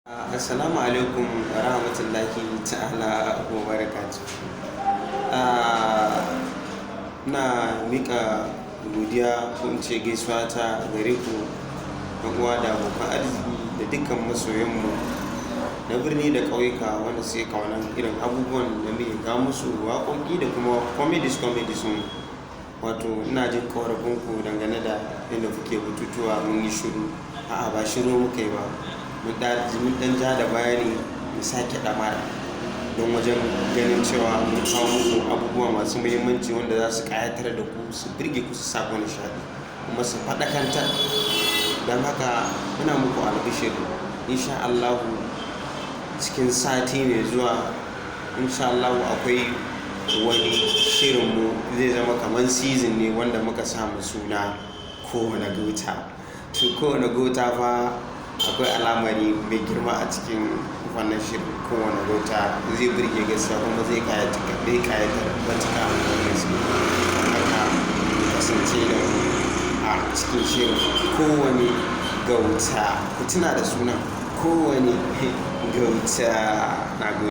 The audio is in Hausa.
Assalamu alaikum wa rahmatullahi ta'ala wa barakatuh. Ina miƙa godiya ko in ce gaisuwa ta gare ku, 'yan uwa da abokan arziki da dukkan masoyanmu na birni da ƙauyuka wanda suke ƙaunar irin abubuwan da muke kawo musu, waƙoƙi da kuma comedies comedies mu. Wato ina jin ƙorafin ku dangane da inda kuke bututuwa mun yi shiru. A'a, ba shiru muka yi ba. Mun ɗan ja da baya ne mu sake ɗamara don wajen ganin cewa mun kawo muku abubuwa masu muhimmanci wanda za su ƙayatar da ku, su birge ku, su sa ku nishaɗi kuma su faɗakantar. Don haka muna muku albishir, in sha Allahu, cikin sati mai zuwa, in sha Allahu, akwai wani shirinmu zai zama kamar season ne wanda muka sa ma suna Kowane Gauta. To, Kowane Gauta fa akwai alamari mai girma a cikin wannan shirin Kowane Gauta. Zai burge gaskiya kuma zai ƙayatar matuƙa gaske. Don haka kasance da mu a cikin shirin Kowane Gauta. Ku tuna da sunan Kowane Gauta. Na gode.